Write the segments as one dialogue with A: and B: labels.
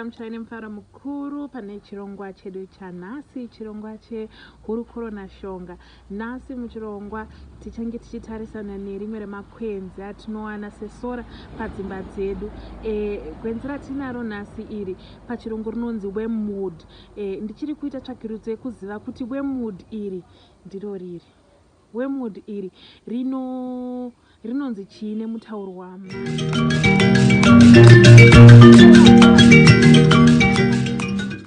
A: Ndinokugamuchirai nemufaro mukuru pane chirongwa chedu chanhasi, chirongwa chehurukuro naShonga. Nhasi muchirongwa tichange tichitarisana nerimwe remakwenzi atinowana sesora padzimba dzedu. E, gwenzi ratinaro nhasi iri pachirungu rinonzi wormwood. E, ndichiri kuita tsvakirudzo yekuziva kuti wormwood iri ndiro riri. Wormwood iri rino rinonzi chii nemutauro wamai?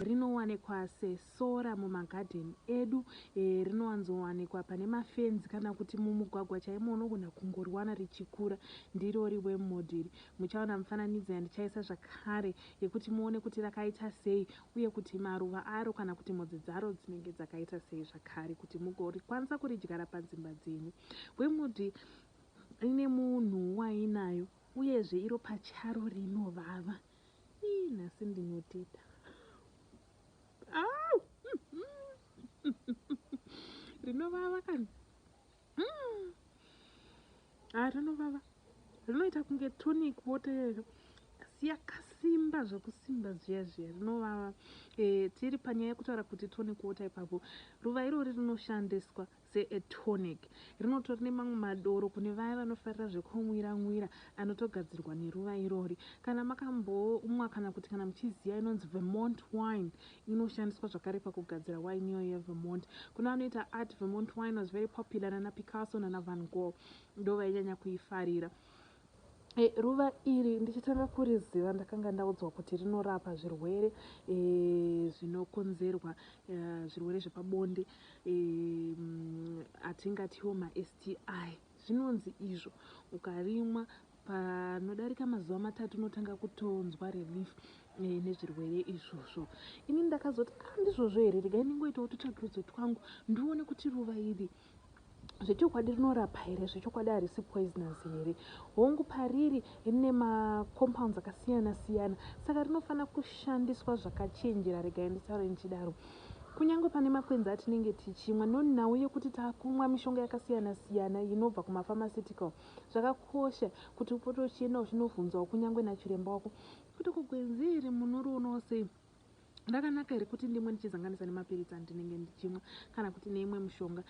A: Rinowanikwa sesora mumagadheni edu e, rinowanzowanikwa pane mafenzi kana kuti mumugwagwa chaimo unogona kungoriwana richikura. Ndirori wormwood iri. Muchaona mifananidzo yandichaisa zvakare yekuti muone kuti rakaita sei uye kuti maruva aro kana kuti mhodzi dzaro dzinenge dzakaita sei zvakare kuti mugorikwanisa kuridyara padzimba dzenyu. Wormwood rine munhu wainayo uyezve iro pacharo rinovava. Ii nhasi ndinoteta. Au! Rinovava kani. Ah, rinovava. Rinoita kunge tonic water asi yakasimba zvekusimba zviya zviya rinovava. E, tiri panyaya yekutaura kuti tonic water ipapo. Ruva irori rinoshandiswa seatonic. Rinotori nemamwe madoro kune vaya vanofarira zvekunwira nwira anotogadzirwa neruva irori. Kana makambomwa kana kuti kana muchiziva inonzi Vermont wine inoshandiswa zvakare pakugadzira wine iyoyo yeVermont. Kune vanoita art, Vermont wine was very popular nana Picasso nana Van Gogh ndo vainyanya kuifarira. E, ruva iri ndichitanga kuriziva ndakanga ndaudzwa kuti rinorapa zvirwere e, zvinokonzerwa e, zvirwere zvepabonde e, atingatiwo maSTI. Zvinonzi izvo ukarimwa panodarika mazuva matatu unotanga kutonzwa relief e, nezvirwere izvozvo. Ini ndakazoti ah, ndizvozvo here, regai ndingoitawo tutsvakirudzo twangu ndione kuti ruva iri zvechokwadi rinorapa here, zvechokwadi harisi poisonous here. Hongu pariri rine macompounds akasiyana siyana, saka rinofanira kushandiswa zvakachenjera. Regai nditaure ndichidaro, kunyange pane makwenzi atinenge tichimwa nonhau yekuti takumwa mishonga yakasiyana siyana inobva kumapharmaceutical, zvakakosha kuti upote uchienda uchinovhunzawo kunyange nachiremba wako kuti kugwenzi iri munorionawo sei, rakanaka here kuti ndimwe ndichizanganisa nemapiritsi andinenge ndichimwa kana kuti neimwe mishonga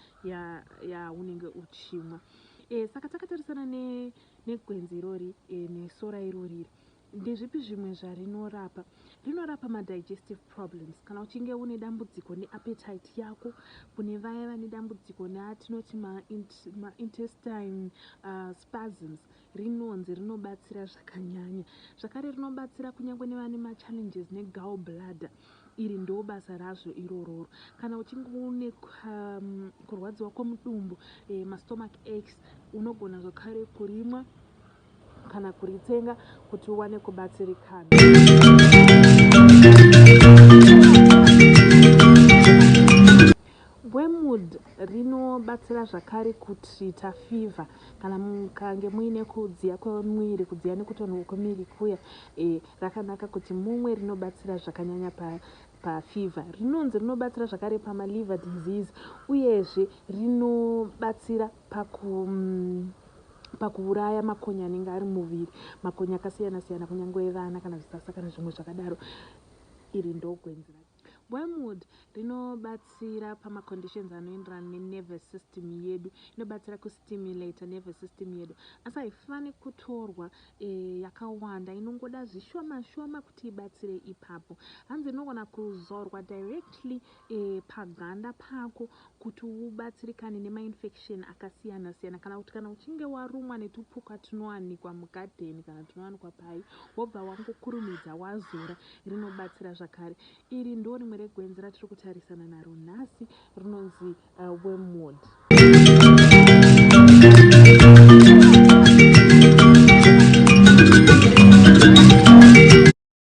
A: yaunenge ya uchimwa. E, saka takatarisana negwenzi irori e, nesora irori iri, ndezvipi zvimwe zvarinorapa? Rinorapa madigestive problems, kana uchinge une dambudziko neappetite yako, kune vaya vane dambudziko neatinoti maintestine ma spasms, rinonzi rinobatsira zvakanyanya. Zvakare rinobatsira kunyange nevane machallenges negall bladder. Iri ndo basa razvo irororo. Kana uchinge une kurwadziwa kwemudumbu, e, mastomach aches, unogona zvakare kurimwa kana kuritsenga kuti uwane kubatsirikana. Wormwood rinobatsira zvakare kutreata fever kana mukange muine kudziya kwemuviri, kudziya nekutonhorwa kwemuviri kuya, e, rakanaka kuti mumwe, rinobatsira zvakanyanya pafever pa. Rinonzi rinobatsira zvakare pamaliver disease, uyezve rinobatsira paku pakuuraya makonye anenge ari muviri, makonye akasiyana siyana, kunyange evana kana zvisasa kana zvimwe zvakadaro. Iri ndo gwenzi. Wormwood rinobatsira pamaconditions anoenderana nenervous system yedu, inobatsira kustimulata nervous system yedu, asi haifani kutorwa e, yakawanda, inongoda zvishoma shoma kuti ibatsire ipapo. Hanzi inogona kuzorwa directly e, paganda pako kuti ubatsirikane nemainfection akasiyana siyana, kana kuti kana uchinge warumwa netupuka tunowanikwa mugadheni kana tunowanikwa pai, wobva wangokurumidza wazora, rinobatsira zvakare. Iri ndo rimwe regwenzi ratiri kutarisana naro nhasi, rinonzi wormwood.